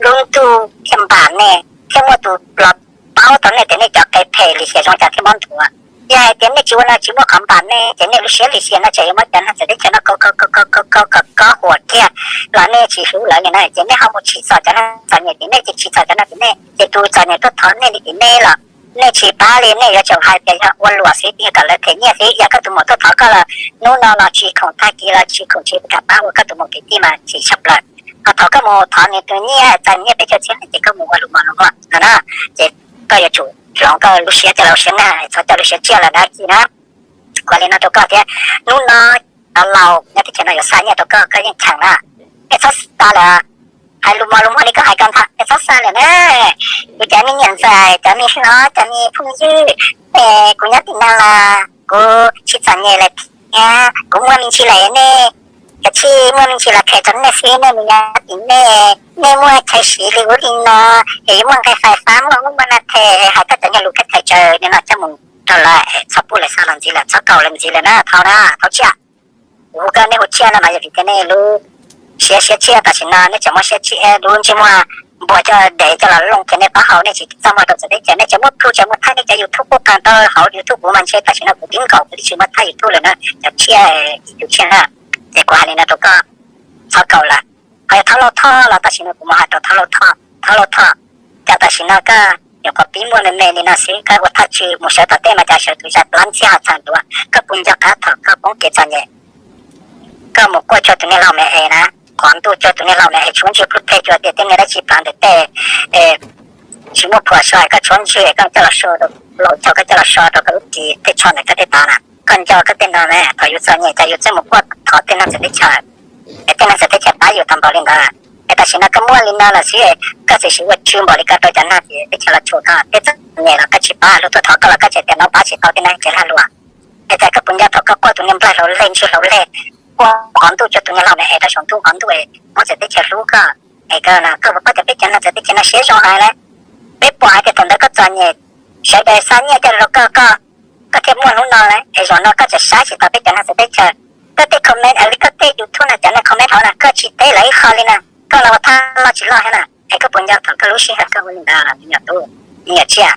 lub ntuj thiaj npam nej thiaj muaj tus los paub tau nej tias nej cov qe phem lim hiam zoo cas thiaj mob nthuav. Yog hais tias nej tsis ua no tsis muaj qhov npam nej ces nej lub siab lim hiam no tseem yuav muab cov neeg txawv teb chaws no kaus kaus kaus kaus kaus kaus kaus huam kiag los nej tsis hlub lawv li na ces nej ho mus tsim txom cov neeg txom nyem tim nej ces tsim txom cov no tim nej ces tus txom nyem tuaj thov nej li tim nej los nej tsis pab li, nej yuav tsum hais tias yog ua luam xwb, yog kom lawv them nyiaj xwb. Yog koj tus muam tuaj thov koj los hnub no los tsis khoom, tag kis los tsis khoom, tsis kam pab ua koj tus muam kwv tij mas tsis tshaj plaws. Ho thaum koj mus thov nws tus nyiaj txais nyiaj peb caug txhiab no ces koj mus ua lus mos lus muag no na, ces koj yuav tsum hloov koj lub siab coj los ua siab nag, txhob coj lub siab tsiaj los dab tsi na. Kuv hais li no rau koj thiab, hnub no cov laus nyob teb chaws no yuav xa nyiaj rau koj, koj yeej cheem na. Nej txhob xa lawm, hais lus mos lus muag li koj hais ko ntag, nej txhob xa lawm na. Kuv cov me nyuam ntxhais, cov me hlob, cov me phooj ywg, kuv nyob tim no los kuv tsis txom nyem lawm thiab, kuv muaj me ntsis lawm, nej kav tsij muaj me ntsis los khaws rau nej xwb, nej mus nyob tim nej, nej muaj chaw siv li ub li no, es yuav muaj nqaij fais fab, muaj ub muaj no, them hais koj cov nyuag lus khaij thais tsawv no coj mus rau lawv, txhob pub lawv xa los ntxiv lawm, txhob kaum lawv ntxiv lawm na, thau na, thau tsiaj. Kuv hu koj nej hu tsiaj no mas yog vim tias nej lub siab siab tsiaj, tam sim no nej tseem muaj siab tsiaj dub ntsej muag npua coj dev coj los looj kiag nej taub hau, nej tsis txaj muag rau txawv teb chaws, nej tseem muab plhu tseem muab thaij nej cov YouTube puag phav rau hauv YouTube kuv mas ntshe tam sim no kuv twb nkaum kuv twb tsis muab thaij YouTube lawm na, cov tsiaj, tus tsiaj na. Ces kuv hais li no rau koj, txhob kaum lawm. Ho yog Thaub Lauj Thoj los tam sim no kuv mus hais rau Thaub Lauj Thoj, Thaub Lauj Thoj, cas tam sim no koj nyuam qhuav pib muaj me me li no xwb, koj ua thaj tswj mus sawv tom tej mas cas sawv tus zaj plab ntxhiab ho txog ntua. Koj puas nco qab thaum koj poob kev txom nyem, koj mus quaj cuag tus niag laus me es na, qhov ntuj cuag tus niag laus me es tshuab ntswg plub phe cuag tias tej niag dab tsi plav ntawm tej, tsis muaj phuam so, koj tshuab ntswg koj coj los so, laus coj koj coj los so rau koj lub ris tej tsho ntawm koj tej tav na. Koj nco koj tej no na, thaum yus txom nyem cas yus txawj mus quaj thov tej neeg txawv teb chaws, es tej neeg txawv teb chaws pab yus tau npaum li ntawd. Es tam sim no koj muaj li no lawm xwb, koj txawm sim ua tsw npaum li ko rau cov neeg teb chaws los tshua koj, tej txom nyem los koj tsis pab, luag tuaj thov koj los koj tseem tias no pab tsis tau tej neeg tsev lag luam. Es cas koj puas nco thaum koj quaj tus niag nplaig hlauv leg ntswg hlauv leg, quaj qhov ntuj cuag tus niag laus me es rau saum ntuj qhov ntuj es muab txawv teb chaws hlub koj, es koj puas paub tias peb cov neeg txawv teb chaws no siab zoo heev na. Peb puas hais tias thaum ntawd koj txom nyem, sawv daws xa nyiaj coj los rau koj, koj thiaj muaj hnub no na, es zaum no koj tseem saib tsis taus peb cov neeg txawv teb chaws. Koj tej comment li koj tej YouTube no cov neeg comment hauv na koj tsis teb lawv ib qho li na, koj los ua thaj loj tsis loj thiab na. Es koj puas nco thaum koj lub sij hawm koj ua li ntawd, me nyuam tub, me nyuam tsiaj?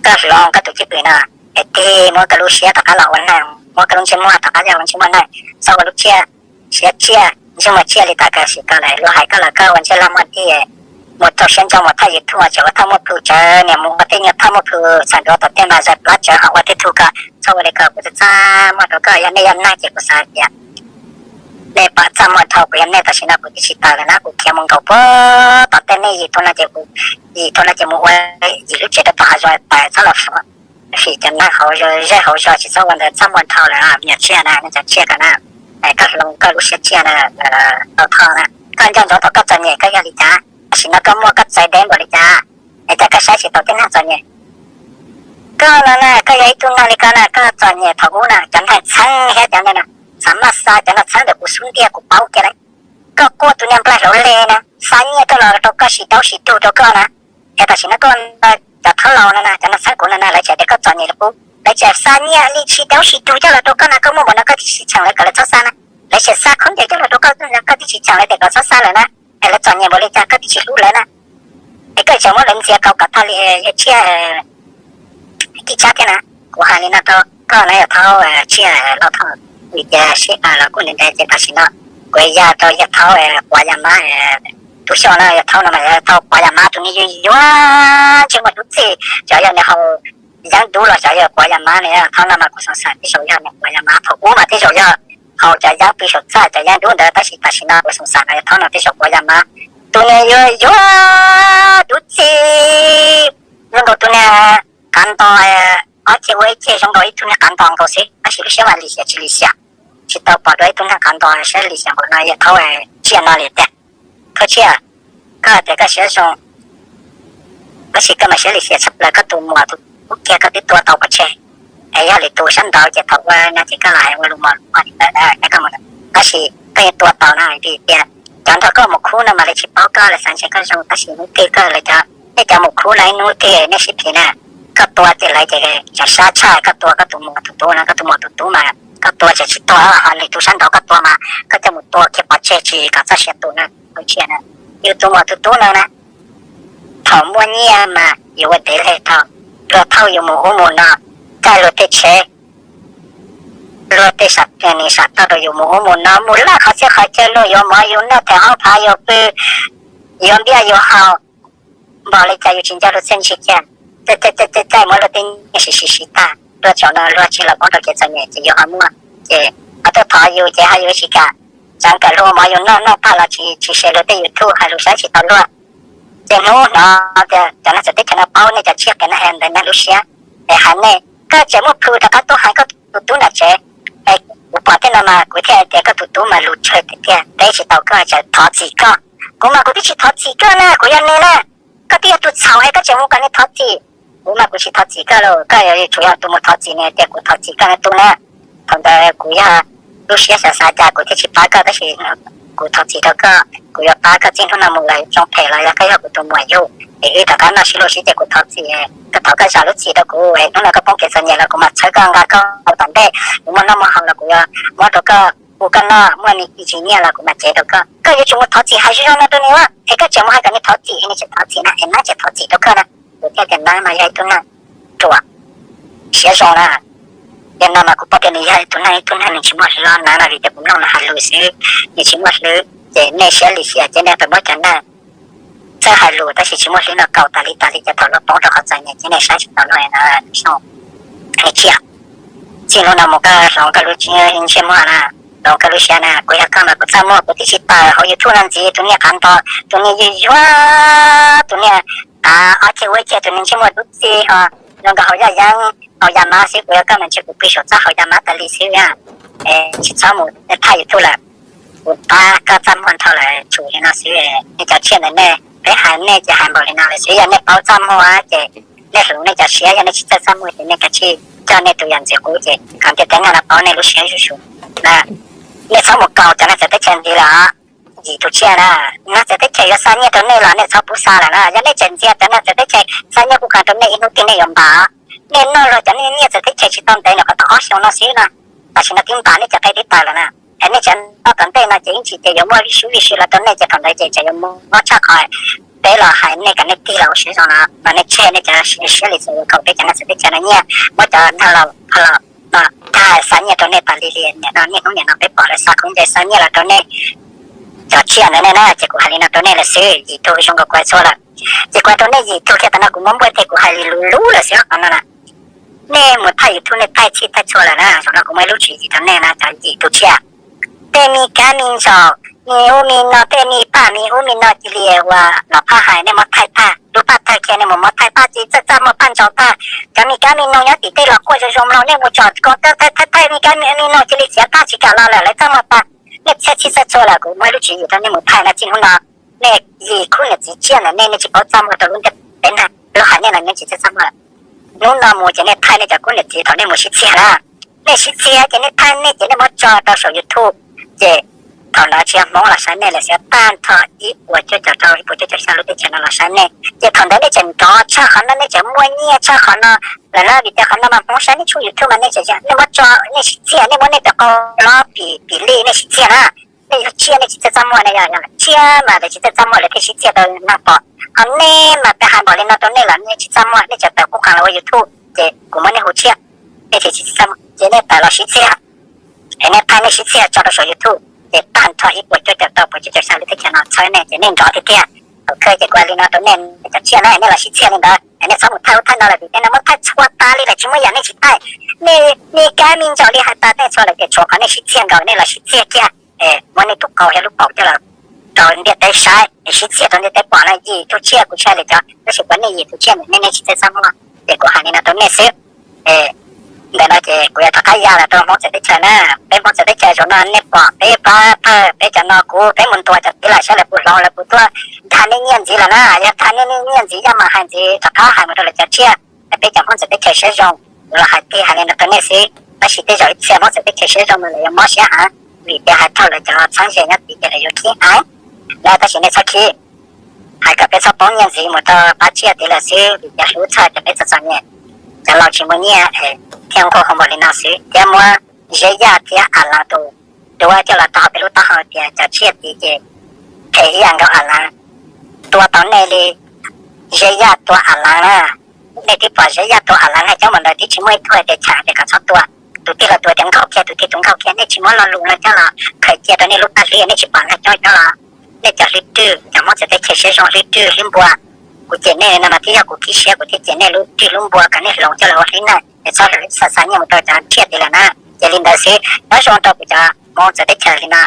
Koj hloov koj tus cwj pwm no, es tig muab koj lub siab rov qab los ua neeg, muab koj lub ntsej muag rov qab los ua ntsej muag neeg, txhob ua lub tsiaj siab tsiaj ntsej muag tsiaj li tas kawg sim koj lawm. Luag hais koj los koj ua ntsej laj muag dig, mus rau siab ntso mus thaj YouTube tseem ua thaj muaj plhu tsawv, niam mus ua tej nyuag thaj muaj plhu txham nruav tom tej mas zais plab tsawv ho ua tej tug kawg. Txhob ua li ko, kuv txaj muag rau koj, yog nej yog neeg ces kuv xav tias nej pom txaj muag dhau, kuv yog nej tam sim no kuv twb tsis tawm lawm na, kuv khiav mus nkaum puag tom tej, nej yim tus no ces kuv, yim tus no ces mus ua yim lub tsev rau tom hav zoov tawm txhob los fim cov neeg hauv zej hauv zos, tsis txhob ua ntawd, txaj muag dhau lawm, me nyuam tsiaj na, nej cov tsiaj ko na. Koj hloov koj lub siab tsiaj na, Tau Thoj na, koj nco ntsoov thaum koj txom nyem koj yog li cas, tam sim no koj muaj koj txawv deb npaum li cas, es cas koj saib tsis taus tej neeg txom nyem? Koj no na, koj yog ib tug neeg li ko na, koj txom nyem thaum ub na, cov neeg txheeb thiab cov neeg no xav maj xa cov no txheeb ntawm kuv xub ntiag kuv paub kiag lawm. Koj quaj tus niag nplaig hlauv leg na, xa nyiaj coj los rau koj sim daub sim dug rau koj na, es tam sim no koj, cov thab laus no na, cov neeg txheeb kuv no na, lawv tseem tias koj txom nyem li qub, lawv tseem xa nyiaj li sim daub sim dug coj los rau koj na, koj muaj npaum no koj twb tsis cheem lawv kom lawv txhob xa na, lawv tseem xa khaub ncaws coj los rau koj, koj twb tsis cheem lawv tias kom txhob xa lawm na, es lawv txom nyem npaum li cas koj twb tsis hlub lawv na, es koj tseem muab lawv ntxias kaus kom tag li, yog tsiaj kib tsab thiab na. Kuv hais li no rau koj na yawg Thaub Tsiaj Lauj Thoj, vim tias sib pab los kuj ntev ntev ces tam sim no kuv ya rau yawg Thaub Quav Yas Mab, tus xyov no yawg Thaub no mas yawg Thaub Quav Yas Mab tus niag yuag yuag ntsej muag dub txig, xyov yog nws haus yeeb dub los xyov yog Quav Yas Mab ne. Thaum no mas kuv xav xav tej zaum yog nws Quav Yas Mab, thaum ub mas tej zaum yog haus cov yeeb pw saum txaj cov yeeb dub ntawd, tab sis tam sim no kuv xav xav no yawg Thaub no tej zaum Quav Yas Mab tus niag yuag yuag dub txig, zoo nkaus tus niag qav nto, ob ceg ua ib ceg zoo nkaus ib tug niag qav nto nkaus xwb, tab sis lub siab mas lim hiam tsis lim hiam, tsis tau pom dua ib tug niag qav nto siab lim hiam npaum no yawg Thaub Tsiaj no li tiag. Thaub Tsiaj, koj tias koj siab zoo, tab sis koj mas siab lim hiam tshaj plaws, koj tus muam tus tub kiag koj twb tua tau pov tseg, es yog lwm tus sab nraud ces thaum ua no ces koj los hais ua lus mos lus muag li ntawd na, tab sis koj yeej tua tau na, vim tias cov nrog koj mus khub no mas lawv tsis paub koj, lawv xav ntseeg koj zoo, tab sis hnub twg koj lawv cov, nej cov mus khub no ib hnub twg nej sib phim na, koj tua ces lawv ces tseem sab tshaj, koj tua koj tus muam tus tub no, koj tus muam tus tub mas koj tua tseem tsis tuag, ho lwm tus sab nraud koj tua mas koj coj mus tua kiag pov tseg tsis kom txoj sia tu na. Thaub Tsiaj na, yus tus muam tus tub no na, thaum muaj nyiaj mas yus ua dev leg tau, luag thauj yus mus ub mus no, caij luag tej tsheb, luag tej sam, nis sam toj rau yus mus ub mus no, mus laj qhov txhia qhov chaw, luag yuav mov yus noj, them ob phav yus pw, yuav npiaj yus haus, npaum li cas yus tsis nco luag txiaj ntsig kiag, caij muab luag tej nyiaj siv siv siv tag, luag tsaus no luag tsis los poob rau kev txom nyem ces yus ho muaj, ces ho tuaj thov yus ces ho yus tsis kam, tseev kom luag ua mov yus noj, noj tag los tsis, tsis share luag tej YouTube, hais lus saib tsis tau luag. Ces hnub no tias cov neeg txawv teb chaws no paub nej cov tsiaj qias neeg es ntawd nej lub siab, es hais nej, koj tseem muaj plhu rov qab tuaj hais koj tus tub nram tsev. Es kuv pom tej no mas kuv thiaj tias koj tus tub mas lus tsawg tiag tiag, teb tsis tau koj tseem thov txim koj. Kuv mas kuv twb tsis thov txim koj na, kuv yog nws na, koj twb yog tus txhaum es koj tseem mus kom nws thov txim. Kuv mas kuv tsis thov txim koj lauj, koj yuav tsum yog tus mus thov txim nws tias kuv thov txim koj na tub na. Thaum ntawd kuv yog lub siab xav xav cas kuv thiaj tsis pab koj, tab sis kuv thov txim rau koj, kuv yuav pab koj txij hnub no mus lawm, zoo phem los yog koj yog kuv tus muam yug, es wb rov qab noj sib luag sib ces kuv thov txim, koj thov koj zam lub txim rau kuv, es hnub no koj poob kev txom nyem los kuv mam txhawb koj nqa koj mus tom ntej, kuv muaj noj muaj haus los kuv yuav muab rau koj, hu koj noj, muaj me ib tsis nyiaj los kuv mam cev rau koj. Koj yuav tsum mus thov txim hais zoo zoo no rau nws, es koj tseem mus hais kom nws thov txim, nws tseem thov txim na, es nab tseem thov txim rau koj na. Kuv thiaj tias nab mas yog ib tug neeg ruam siab zoo na. Yog no mas kuv paub tias nws yog ib tug neeg, ib tug neeg nws tsis muaj hlwb, nab no vim tias kuv mloog nws hais lus xwb, nws tsis muaj hlwb, ces nej siab lim hiam ces nej tau muab cov neeg Peb hais lus tab sis tsis muaj hlwb no kaus tas li tas li ces thaum luag poob rau qhov txom nyem ces nej saib tsis tau luag na. Tsiaj, txij hnub no mus koj hloov koj lub ntsej muag na, hloov koj lub siab na. Kuv yog koj mas kuv txaj muag kuv twb tsis tawm hauv YouTube no ntxiv, tus niag qav nto, tus niag yuag yuag, tus niag qav ob ceg ua ceg, tus niag ntsej muag dub txig ho zoo nkaus hauv yaj yeeb hauv yaj mab xwb. Kuv yog koj mas ntshe kuv pw saum txaj hauv yaj mab tas li xwb na. Tsis txhob mus thaij YouTube lawm, kuv pab koj txaj muag nrho lawm tsum li no xwb. Nej cov tsiaj ntawd nej, peb hais nej ces hais npaum li no lawm xwb. Yog nej paub txaj muag ces nej hloov nej cov siab, yog nej tsis txawj txaj muag ces nej kav tsij coj nej tus yam ntxwv qub ces kom ntiaj teb no paub nej lub siab zuj zus na. Nej txhob mus kaus cov neeg txawv teb chaws ntxiv lawm. Yim tus tsiaj na, neeg txawv teb chaws yuav xa nyiaj rau nej los nej txhob pub xa lawm na. Yog nej tseem ntxias cov neeg txawv teb chaws xa nyiaj kuv qhia rau nej ib hnub twg nej yuav npam. Nej noj luag cov nej nyiaj txawv teb chaws tsis tau ntev nws kom tau ob xyoo no xwb no, tam sim no twb npam nej cov qe twb tawg lawm na. Es nej tseem noj tom ntej no ces ib ntsis ces yuav muaj vij sub vij sw los rau nej ces thaum ntawd ces tseem yuav mus mob tshaj qhov peb los hais nej kom nej tig los ua siab zoo no mas nej tseg nej cov siab li xwb, yuav kaus peb cov neeg txawv teb chaws no nyiaj, muab cov neeg laus pha los no tag xa nyiaj rau nej tas li li. Nim no niaj hnub nim no peb pom lawv xa khaub ncaws xa nyiaj los rau nej cov tsiaj ntawd nej na. Ces kuv hais li no rau nej lawm xwb, yim tug zoo nkaus kuv hais txhua lawm. Ces kuv hais rau nej yim tug kiag tas no kuv muab npuaj tiag kuv hais li lus lus lawm xwb qhov no na. Nej mus thaij YouTube nej thaij txhij thaij txhua lawm na, zaum no kuv muaj ib lub tswv yim rau nej na cov yim tug tsiaj. Tej me kab me ntsaum, me ub me no, tej me paj me ub me no cia li ua los phaj hais, nej muab thaij tag, lub paj tawg kiag nej mus muab thaij tag, tsis txawj txaj muag paj ntsaum tag. Cov me kab me noog nyob tim tej los quaj zoo zoo mloog, nej mus tsom ko thaij thaij thaij me kab me noog cia li txiav tag tsis kam los lawm, lawv txaj muag tas. Nej txhij txhij txhua lawm, kuv muaj ib lub tswv yim rau nej mus thaij no, txij hnub no nej yim khub niam txiv tsiaj ntawm nej, nej tsis paub txaj muag rau lub ntiaj teb na, luag hais nej los nej tsis txawj txaj muag. Hnub no mus ces nej thaij nej cov khub niam txiv thaum nej mus sib txiag na. Nej sib txiag ces nej thaij nej ces nej muab tso rau saum YouTube, ces thaum ntawd tsis yog Hmoob los saib nej lawm, xyov tag nrho ib puas cuaj caum rau ib puas cuaj caum xya lub teb chaws no los saib nej. Ces thaum ntawd nej tseem nrov tshaj qhov no, nej tseem muaj nyiaj tshaj qhov no lawm na, vim tias qhov no mas Hmoob saib nej tshooj YouTube mas nej tseem, nej muab tso, nej sib txiag, nej muab nej cov qau lob pim pim lij nej sib txiag na. Nej yog tsiaj nej tsis txawj txaj muag, nej yog tsiaj mas lawv tsis txawj txaj muag lawv thiaj sib txiag rau neeg pom. Ho nej mas peb hais npaum li no rau nej los nej tsis txaj muag, nej tseem tawm qub qees los ua YouTube ces kuv muab nej hu tsiaj, nej thiaj tsis txawj txaj muag ces nej tawm los sib txiag. Es nej thaij nej sib txiag tso rau saum YouTube ces tag nrho ib puas cuaj caum rau puas cuaj caum xya lub teb chaws no txhawb nej ces nej nrov tiag tiag. Thaum kawg ces kuv hais li no rau nej cov tsiaj na, nej los sib txiag li ntawd, nej txhob mus thaij ub thaij no lawm, vim nej no muab thaij txhua tas li lawm tsis muaj yam nej tsis thaij. Nej, nej kab me ntsaum li hais tas nej txhua lawm ces tshuav qhov nej sib txiag nkaus, nej los sib txiag kiag, muab nej tus qau thiab lub paum coj los rau ntiaj teb saib, sib txiag rau ntiaj teb pom na. Yim tug tsiaj kuv tsis hais li cov, tab sis kuv nej yim tug tsiaj nej, nej tsis txawj txaj muag ces kuv hais li no rau nej xwb. Ntawm no ces kuv yuav rov qab ya los rau Hmoob txawv teb chaws na. Peb Hmoob txawv teb chaws zaum no nej pom peb pab thawj peb cov no kuv peb mus ntuas cov txiv lawm saib lawv puas hloov, lawv puas tuaj dag nej nyiaj ntxiv lawm na. Yog dag nej nyiaj ntxiv yog mas hais ntxiv rov qab hais mus rau lawv cov tsiaj. Peb cov Hmoob txawv teb chaws siab zoo los hais tias hais li no rau nej xwb, tab sis tej zaum ib txhia Hmoob txawv teb chaws siab zoo mas lawv yuav mob siab heev, vim tias hais txog lawv cov txheeb ze nyob tid ces lawv yuav khib heev na. Tab sis nej txhob khib, hais kom peb txhob poob nyiaj ntxiv mus rau pab tsiaj tid lawm xwb, vim tias hlub txhawj ces peb txom txom nyem, cov laus tsis muaj nyiaj, thiaj nquag hauv npaum li no xwb. Thiab muab Zeb Yaj thiab A Lav tus duab coj los rau peb lub taub hau tias cov tsiaj tid ces phem ib yam nkaus A Lav, tua tau nej li Zeb Yaj tua A Lav na. Nej twb pom Zeb Yaj tua A Lav na, cov mus ntawd twb tsis muaj ib tug hais tias cheem tias kom txhob tua. Tus twg los tua tias nkaug kiag, tus twg tus nkaug kiag, nej tsis muab lo lus no coj los khaws cia rau nej lub paj hlwb, nej tsis pom nkaug coob coob los. Nej cov hlwb rwg, cov Hmoob txawv teb chaws siab zoo hlwb rwg hlwb npua, kuv cem nej no mas twb yog kuv khib siab kuv thiaj cem nej lub rwg lub npua kom nej hloov coj los ua hlwb na, es txhob xa xa nyiaj mus rau cov tsiaj tid lawm na. Ces li ntawd xwb, nyob zoo rau kuv cov Hmoob txawv teb chaws li no.